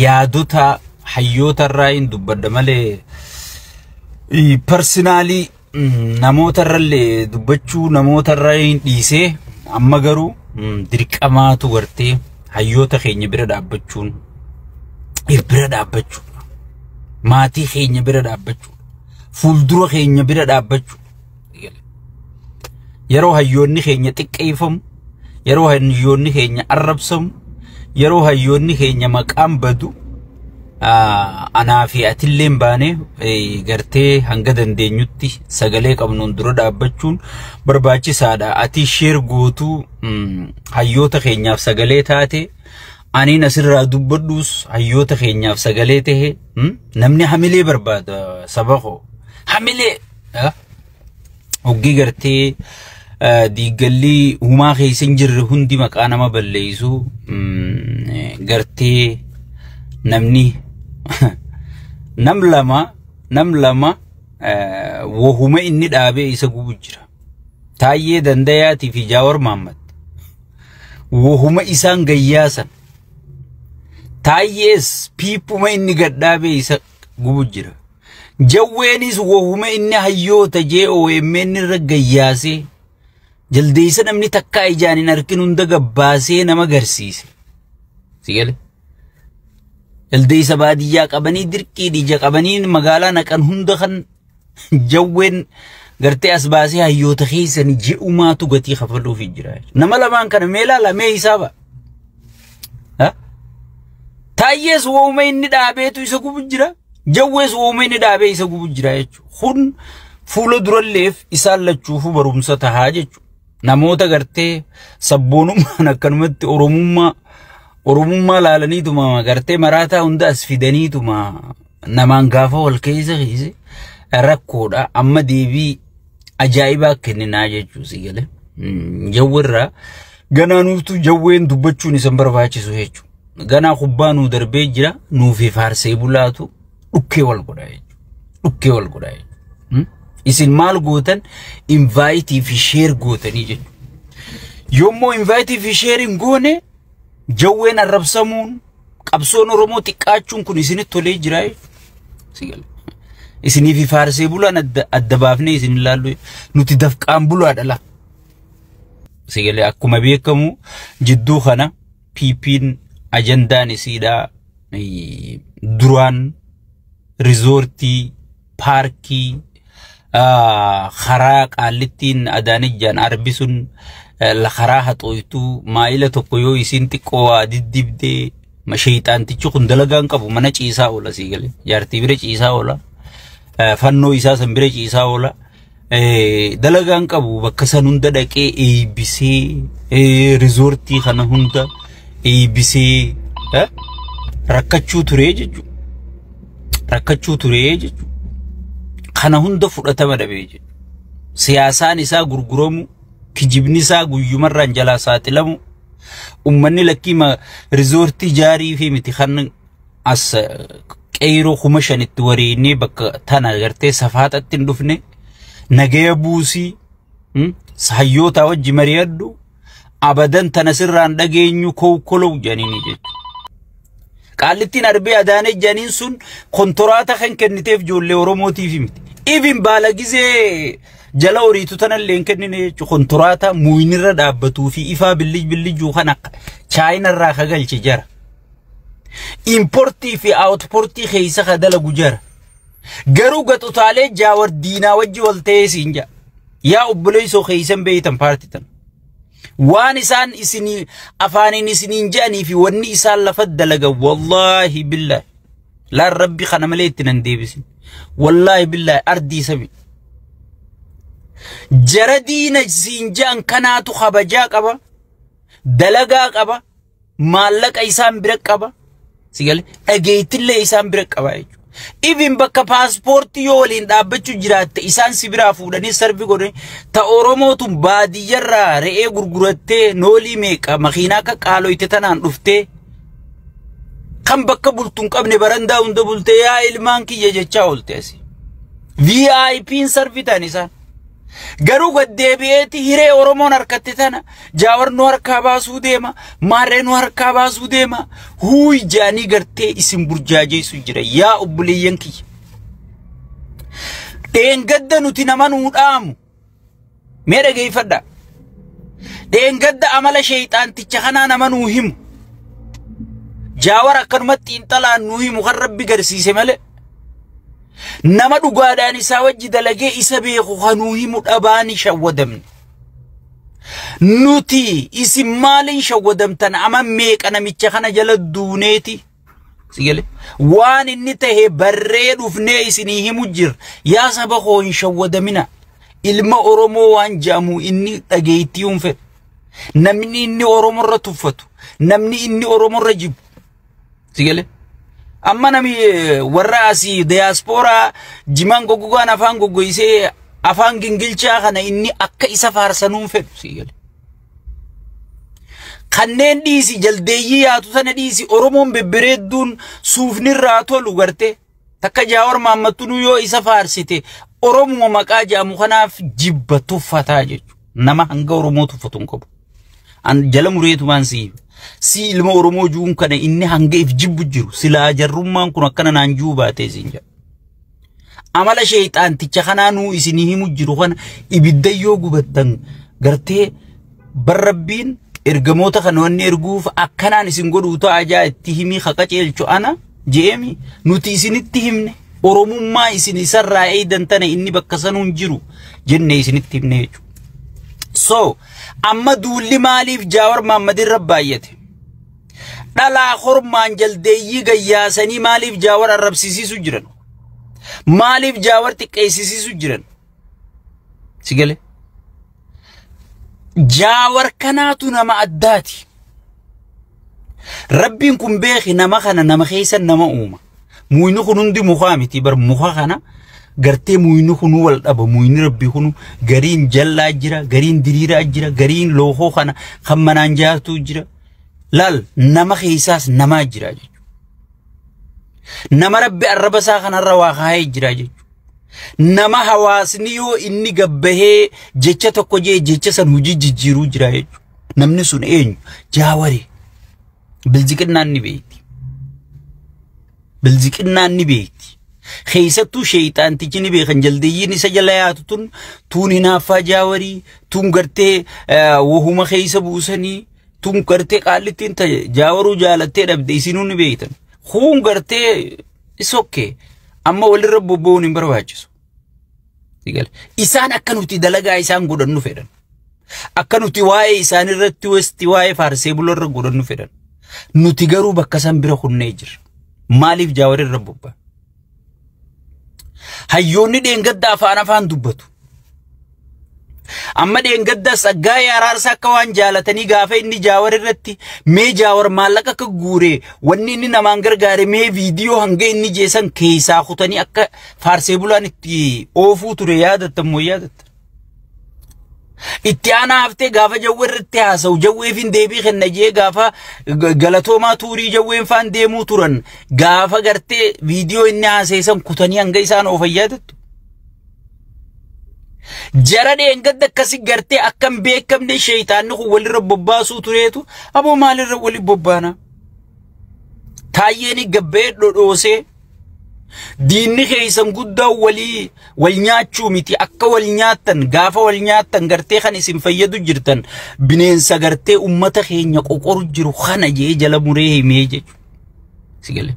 Yaadota hayyoota irraa hin dubbadha malee personally namoota irrallee dubbachuu namoota irraa hin dhiisee amma garuu dirqamaatu gartee hayyoota keenya bira dhaabbachuun bira dhaabbachuudha. Maatii keenya bira dhaabbachuudha. Fuuldura keenya bira dhaabbachuudha. Yeroo hayyoonni keenya xiqqeeffamu, yeroo hayyoonni keenya arrabsamu, yeroo hayyoonni keenya maqaan badu anaa fi atilleen baanee gartee hanga dandeenyutti sagalee qabnuun dura dhaabbachuun barbaachisaadha. Ati share gootuu hayyoota keenyaaf sagalee taate, aniin asirraa dubbadhuus hayyoota keenyaaf sagalee tahe. Namni hamilee barbaada saba koo. Hamilee hoggii gartee diigalli humaa keessa hin jirre hundi maqaa nama balleessu gartee namni nam lama wahuma inni dhaabee isa gubu jira. Taayyee Dandayaatii fi Jaawar Mahammad wahuma isaan gayyaasan. Taayyees piiphuma inni gadhaabee isa gubu jira. Jawweenis wahuma inni hayyoota jee OMN irra gayyaasee jaldeessa namni takkaa ijaan hin argin hunda gabbaasee nama garsiise. Si gale? Jaldeessa baadiyyaa qabanii dirqii ija qabanii magaalaa naqan hunda kan jawween gartee as baasee hayyoota keessan ji'umaatu gatii kafaluuf jira. Nama lamaan kana mee ilaala, mee hisaaba. Taayyees wooma inni dhaabeetu isa gubu jira. Jawwees wooma inni dhaabee isa gubu jira jechuudha. Kun fuula duralleef isaan lachuufuu barumsa tahaa jechuudha. Namoota gartee sabboonummaan akkanumatti oromummaa laalaniituma gartee maraataa hunda as fidaniituma namaan gaafa wal keessa keesse rakkoodha. Amma deebii ajaa'ibaa kenninaa jechuu si galee. Jawweerraa ganaa nuuftu jawween dubbachuun isan barbaachisu jechuudha. Ganaa kubbaa nuu darbee jira, nuufi faarsee bulaatu dhukkee wal godha jechuudha. Dhukkee wal godha jechuudha. Isin maal gootan? Invite fi share gootanii jechuudha. Yommuu invite fi share hin goone jawween arrabsamuun, qabsoon Oromoo xiqqaachuun kun isinitti tolee jira jechuudha. Isinii fi faarsee bulaan adda baafnee isin ilaallu, nuti dafqaan bulaadha la. Sigalee akkuma beekamu jidduu kana PP'n ajandaan isiidha duraan riizoortii, paarkii, karaa Qaallittiin Adaanijjaan arbi sun karaa haxooytuu maayila tokko yoo isiin xiqqoo waa diddibdee sheexaantichi kun dalagaan qabu mana ciisaa oola, sii galee jaartii bira ciisaa oola, fannoo isaa san bira ciisaa oola. Dalagaan qabu bakka san hunda dhaqee eebbisee, riizoortii kana hunda eebbisee rakkachuu turee jechuudha. Rakkachuu turee jechuudha. Kana hunda fudhatama dhabee jechuudha. Siyaasaan isaa gurguramu, kijibni isaa guyyumarraan jalaa saaxilamu, uummanni lakkii riizoortii jaarii fi miti kan as qeyroo 5,000tti wareennee bakka tana gartee safaaxatti hin dhufne, nagaya buusii hayyoota wajji mari'adhu, abadan tana sirraan dhageenyu kowkolow jedhaniini jechuudha. Qaallittiin arbee Adaanee jedhaniin sun kontoraata kan kenniteef ijoollee Oromootiif miti. Even baala gizee jala horiitu tanallee hin kennine jechuudha. Kontoraata muuyinirra dhaabbatuu fi ifaa billij billijuu kan akka Chaayinarraa ka galche jara. Importii fi outportii keessa ka dalagu jara. Garuu gaxutaalee Jaawar diinaa wajji wal ta'ee siin jedha. Yaa obboleessoo keessan beeytan paartii tana. Waan isaan isinii afaaniin isiniin jedhanii fi wanni isaan lafa dalagan, wallaahi billaahi. Laan rabbi kana malee itti nan deebisin. Wallaahi billaahi ardii sami. Jara diina siin jedhan kanaatu kabajaa qaba. Dalagaa qaba. Maallaqa isaan bira qaba. Sigale dhageettillee isaan bira qaba jechuudha. Even bakka paaspoortii yoo waliin dhaabbachuu jiraatte isaan si biraa fuudhanii serve godhanii ta Oromootun baadiyyarraa re'ee gurgurattee noolii meeqa makiinaa akka qaaloyte tanaan dhuftee kan bakka bultu hin qabne barandaa hunda bultee yaa ilmaan kiyya jechaa oolte asi. VIP'n serve ta'an isaan. Garuu gaddeebi'eeti hiree Oromoon harkatte tana Jaawar nu harkaa baasuu deema, Maarree nu harkaa baasuu deema, huuy jaanii gartee isin burjaajeessu jira yaa obboleeyyan kiyya. Dheengadda nuti nama nuu dhaamu. Mee dhageeffadhaa. Dheengadda amala sheeyxaanticha kanaa nama nuu himu. Jaawar akkanumatti xiinxalaan nuu himu kan Rabbi garsiise malee. Nama dhugaadhaan isaa wajji dalagee isa beeku kanuu himu dhabaani shawwadamne. Nuti isin maaliin shawwadamtan ama meeqa namicha kana jala duuneeti. Sigale waan inni tahe barree dhufnee isinii himu jira. Yaa saba koo hin shawwadamina. Ilma Oromoo waan jedhamu inni dhageettii hin fedhu. Namni inni Oromoo irra tuffatu. Namni inni Oromoo irra jibbu. Sigale. Amma nami warra asii diyaaspooraa jimaan goggogaan afaan goggoysee afaan gingilchaa kana inni akka isa faarsanuun fedhu sigale. Kanneen dhiisi jaldeeyyii yaatu sana dhiisi Oromoon bebbereedduun suufnirraa tolu garte takka Jaawar Maammattunuu yoo isa faarsite Oromuma maqaa jedhamu kanaaf jibba tuffataa jechuudha. Nama hanga Oromoo tuffatu hin qabu. An jala mureetumaan si si ilma Oromoo juun kana inni hanga if jibbu jiru silaa jarrummaan kun akkana naan juu baatee siin jedha. Amala sheexaanticha kanaa nuu isinii himu jiru kana ibidda yoo gubattan gartee barrabbiin ergamoota kana wanni erguuf akkanaan isin godhuu ta'a jaa itti himii haqaceelchu ana je'emi nuti isinitti himne Oromummaa isin isarraa eeydan tana inni bakka sanuun jiru jenne isinitti himne jechuudha. So amma duulli maaliif Jaawar Mahammad irra baay'ate? Dhalaa hormaan jaldeeyyii gayyaasanii maaliif Jaawar arrabsiisiisu jiran? Maaliif Jaawar xiqqeessisiisu jiran? Sigale. Jaawar kanaatu nama addaati. Rabbiin kun beeki nama kana nama keessa nama uuma. Muyni kun hundi mukaa miti bar muka kana gartee muyni kunu wal dhaba muyni rabbi kunu gariin jallaa jira gariin diriiraa jira gariin lookoo kana kan manaan jaartuu jira. Laal nama keessaas namaa jira jechuudha. Nama rabbi arraba isaa kanarra waa kaayee jira jechuudha. Nama hawaasni yoo inni gabbahee jecha tokko jee jecha san hojii jijjiiruu jira jechuudha. Namni sun eenyu? Jaawari. Bilziqinnaan ni beekti. Bilziqinnaan ni beekti. Keessattuu sheeyxaantichi ni beekan jaldeeyyiin isa jala yaatu tun tuun hinaaffaa jaawarii tuun gartee wahuma keessa buusanii tuun gartee qaallittiin jaawaruu jaalattee dhabde isinuu ni beektan. Kuun gartee is okay. Amma walirra bobba'uun hin barbaachisu. Isaan akka nuti dalagaa isaan godhannu fedhan. Akka nuti waa'ee isaan irratti westi waa'ee faarsee bularra godhannu fedhan. Nuti garuu bakka san bira kunnee jirra. Maaliif jaawar irra bobba'a? Hayyoonni dheengadda afaan afaan dubbatu. Amma dheengadda Tsaggaayee Araarsaa akka waan jaalatanii gaafa inni jaawar irratti mee jaawar maallaqa akka guuree wanni inni namaan gargaare mee viidiyoo hanga inni jeesan keessaa kutanii akka faarsee bulaan itti oofuu ture yaadattan moo yaadattan? Itti aanaa haftee gaafa jawwee irratti haasa'u jawweefin deebii kenna jee gaafa galatoomaa tuurii jawween faan deemuu turan gaafa gartee viidiyoo inni haaseessan kutanii hanga isaan oofan yaadattu. Jara dheengadda akkasi gartee akkam beekamne sheeyxaanni kun walirra bobbaasuu tureetu aboo maalirra wali bobbaana? Taayyeen gabbee dhodhoosee diinni keessan guddaa walii wal nyaachuu miti akka wal nyaattan gaafa wal nyaattan gartee kan isin fayyadu jirtan bineensa gartee ummata keenya qoqoru jiru kana jee jala muree himee jechuudha. Sigale.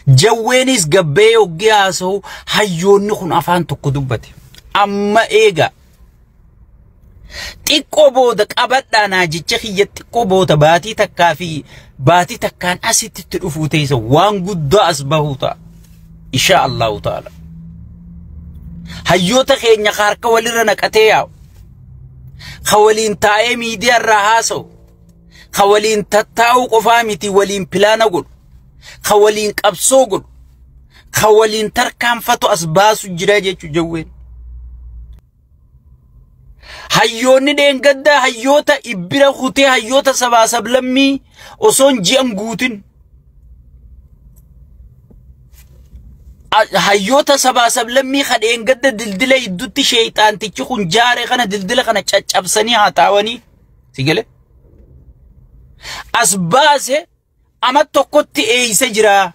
Jawweenis gabbee hoggee haasa'u hayyoonni kun afaan tokko dubbate. Amma eega xiqqoo booda qabadhaa naa jecha kiyya xiqqoo booda baatii takkaa fi baatii takkaan asitti itti dhufuu teessa waan guddaa as bahuu ta'a. Insha Allahu ta'ala. Hayyoota keenya harka walirra naqatee yaa'u. Ka waliin taa'ee miidiyaa irraa haasa'u. Ka waliin tattaa'uu qofaa miti waliin pilaana godhu. Ka waliin qabsoo godhu. Ka waliin tarkaanfatu as baasu jira jechuu Jawween. Hayyoonni dheengaddaa hayyoota ibbira kutee hayyoota sabaa sablammii osoon ji'an guutin. Hayyoota sabaa sablammii ka dheengadda dildila hidduutti sheexaantichi kun jaare kana dildila kana caccabsanii haxaawanii si gale. As baase ama tokkotti eeysa jira.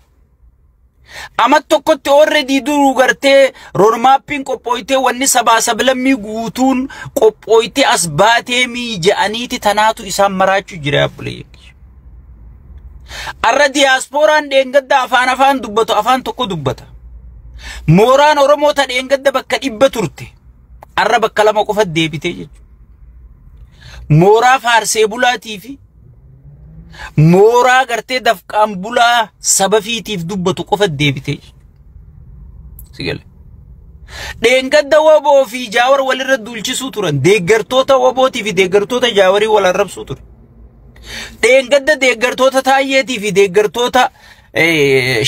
Ama tokkotti already duruu gartee roadmappiin qophooytee wanni sabaa sablammii guutuun qophooytee as baatee miija'aniiti tanaatu isaan maraachuu jira abbulee. Arra diyaaspooraan dheengadda afaan afaan dubbatu afaan tokko dubbata. Mooraan Oromoo ta dheengadda bakka 100 turte. Arra bakka 2 qofa deebitee jechuudha. Mooraa faarsee bulaatii fi mooraa gartee dafqaan bulaa saba fiitiif dubbatu qofa deebitee jechuudha. Dheengadda woboo fi jaawar walirra duulchisuu turan. Deeggartoota wobootii fi deeggartoota jaawarii wal arrabsuu ture. Dheengadda deeggartoota taayyeetii fi deeggartoota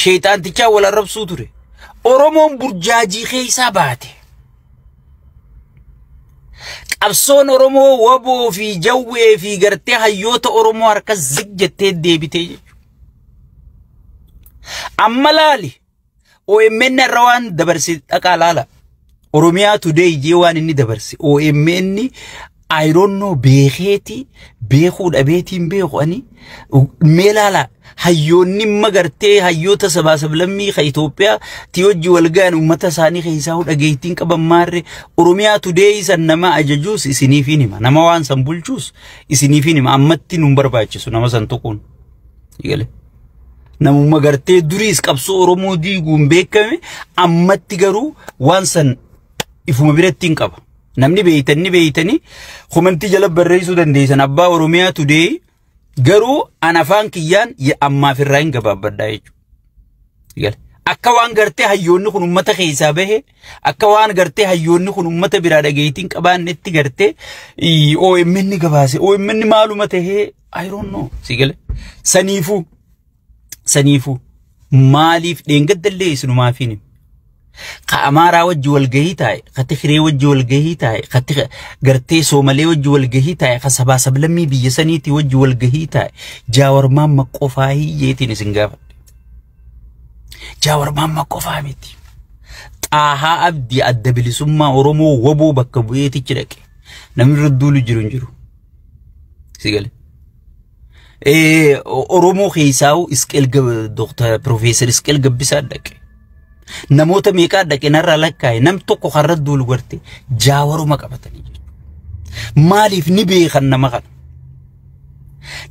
sheexaantichaa wal arrabsuu ture. Oromoon burjaajii keessaa baate. Qabsoon Oromoo woboo fi jawwee fi gartee hayyoota Oromoo harka zig jettee deebitee jechuudha. Amma laali OMN irra waan dabarse dhaqaa laala. Oromiyaa Today jee waan inni dabarse OMN I don't know beekeeti beekuu dhabeetiin beeku ani mee laala hayyoonni magartee hayyoota sabaa sablammii ka Itoophiyaa ti hojii wal ga'an uummata isaanii keessaa dhageettiin qaban maarre Oromiyaa Today san nama ajajuus isiniif hima nama waan san bulchuus isiniif hima ammatti nun barbaachisu nama san tokkoon eegale. Namuma gartee duriis qabsoo Oromoo diiguun beekame ammatti garuu waan san ifuma biratti hin qaba. Namni beeytanii komentii jala barreessuu dandeessan abbaa Oromiyaa Today garuu an afaan kiyyaan ammaaf irraa hin gabaabbadhaa jechuudha. Akka waan gartee hayyoonni kun uummata keessaa bahe akka waan gartee hayyoonni kun uummata biraa dhageettiin qabaannetti gartee OMN gabaase OMN maaluma tahee I don't know si gale. Saniifuu maaliif dheengaddallee isinumaaf hin ka Amaaraa wajji walgahii taa'e, ka Tigree wajji walgahii taa'e, ka gartee Soomalee wajji walgahii taa'e, ka sabaa sablammii biyya saniitii wajji walgahii taa'e, Jaawar Maamma qofaa hiyyeetiin isin gaafadhe. Jaawar Maamma qofaa miti. Xaahaa Abdii adda bilisummaa Oromoo woboo bakka bu'eetichi dhaqe. Namni irra duulu jiru hin jiru. Si gale. Oromoo keessaa'u Isqeel Dooktar Profeesar Isqeel Gabbisaa dhaqe. Namoota meeqaa dhaqe narraa lakkaa'e nam tokko karra duulu garte jaawaruma qabatanii jechuudha. Maaliif ni beekan nama kana?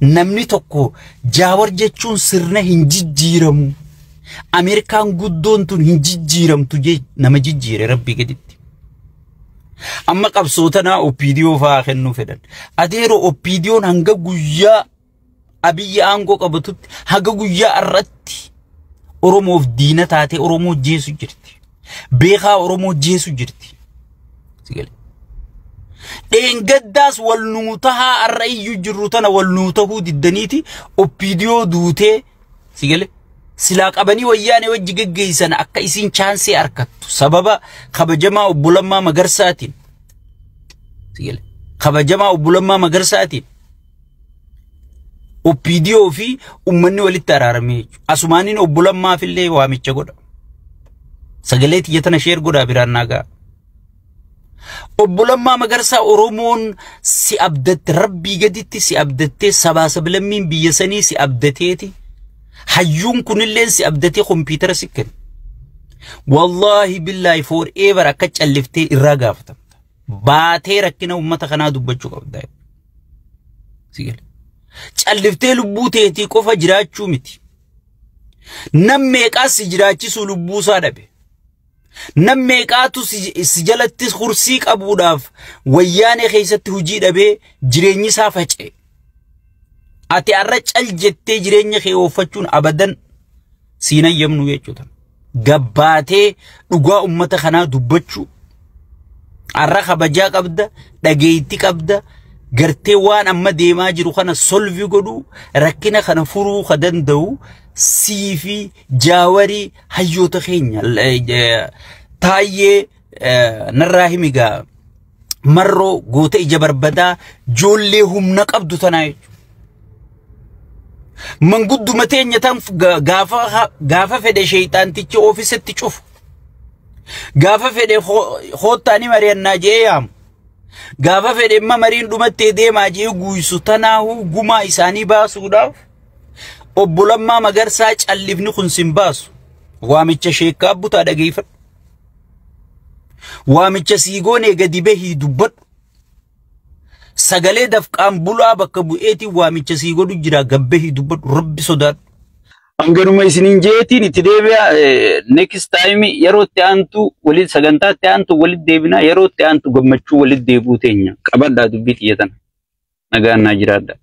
Namni tokko jaawar jechuun sirna hin jijjiiramu. Ameerikaan guddoon tun hin jijjiiramtu nama jijjiire rabbii gaditti. Amma qabsootanaa OPDO fa'aa kennuu fedhan. Adeeroo OPDOon hanga guyyaa Abiyyi aangoo qabatutti hanga guyyaa irratti Oromoof diina taatee Oromoo jeesu jirti. Beekaa Oromoo jeesu jirti. Dheengaddaas wal nuu tahaa har'a iyyuu jirru tana wal nuu tahuu diddaniiti OPDO duutee si gale. Silaa qabanii wayyaanee wajji geggeessan akka isiin chaansii harkattu sababa kabajamaa obbo Lammaa Magarsaatiin. Si gale. Kabajamaa obbo Lammaa Magarsaatiin. OPDO fi uummanni walitti araaramee jechuudha. Asumaaniin obbo Lammaaf illee waamicha godha. Sagalee tiyya tana sheer godhaa biraan naa ga'a. Obbo Lammaa Magarsaa Oromoon si abdatte rabbii gaditti si abdattee sabaa sablammiin biyya sanii si abdateeti. Hayyuun kunillee si abdatee kompiitara si kenne. Wallaahi billaahi forever akka calliftee irraa gaafatamta. Baatee rakkina uummata kanaa dubbachuu qabda. Si gale. Calliftee lubbuu teetii qofa jiraachuu miti. Nam meeqaas si jiraachisuu lubbuu isaa dhabe. Nam meeqaatu si jalatti hursii qabuudhaaf wayyaanee keessatti hojii dhabee jireenyi isaa faca'e. Ati har'a cal jettee jireenya kee ooffachuun abadan siin hayyamnu jechuudha. Gabbaatee dhugaa uummata kanaa dubbachuu. Har'a kabajaa qabda, dhageettii qabda, Gartee waan amma deemaa jiru kana solve godhuu, rakkina kana furuu ka danda'u sii fi Jaawarii, hayyoota keenya Taayyee narraa himigaa, Marroo goota ija barbadaa, joollee humna qabdu tanaa jechuudha. Mangudduma teenya tan gaafa fedhe sheeyxaantichi ofiisatti cufu. Gaafa fedhe hoottaanii mari'annaa jee yaamu. Gaafa fedhe imma mariin dhumattee deemaa jee guuyisu tanaahuu gumaa isaanii baasuudhaaf Obbo Lammaa Magarsaa, callifni kun sin baasu. Waamicha sheekkaa butaa dhageeffadhu. Waamicha siigoonee gadi bahii dubbadhu. Sagalee dafqaan bulaa bakka bu'eetiin waamicha sii godhu jira, gabbahii dubbadhu, Rabbi sodaadhu. Hanganuma isiniin jeetiin itti deebi'a. Next time, yeroo itti aantu waliin, sagantaa itti aantu walitti deebina. Yeroo itti aantu gammachuu walitti deebi'uu teenya qabadhaa. Dubbii xiyyatan nagaan naa jiraadha.